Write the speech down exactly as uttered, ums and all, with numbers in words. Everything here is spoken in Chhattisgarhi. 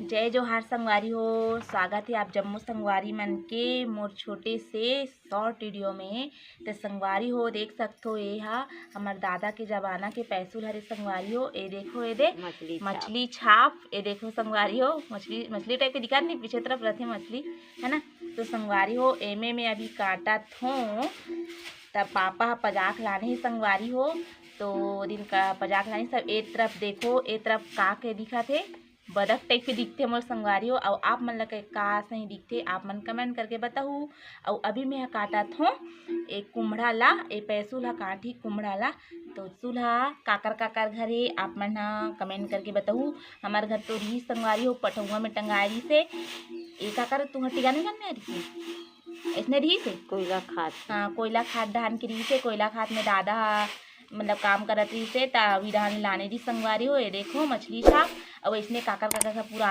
जय जोहार संगवारी हो, स्वागत हे आप जम्मो संगवारी मन के मोर छोटे से short video में। त संगवारी हो, देख सकथो, ये हा हमर दादा के जमाना के पैसुल हरे संगवारी हो। ये देखो, ये दे मछली छाप। मछली छाप, ये देखो संगवारी हो, मछली, मछली type के दिखत नहीं, पीछे तरफ रथे मछली, है ना। तो संगवारी हो, एमे में अभी काटत हों, त पापा ह पजाक लाने हे संगवारी हो। तो दिन का पजाक लाने, सब ए तरफ देखो, ए तरफ का के दिखत हे, बदक type के दिखथे मोर संगवारी हो। अउ आप मन ला के का सही दिखथे, आप मन comment करके बताहू। अउ अभी मैं ह काटत हों ए कुम्हड़ा ला, ए पैसुल ह काटही कुम्हड़ा ला। तो सुल ह काकर काकर घर हे, आप मन ह comment करके बताहू। हमर घर तो रिहिस संगवारी हो, पठौआ में टंगाए रिहिस हे। ए काकर तुंहर टिगान में घर में आ रिहिस हे? अइसने रिहिस हे? कोइला खात। हाँ, कोइला खात धान के रिहिस हे, कोइला खात में दादा ह मतलब काम करत रिहिस हे, त अभी धान लाने रिहिस संगवारी हो। ये देखो मछली छाप, अउ अइसने काकर काकर सब पूरा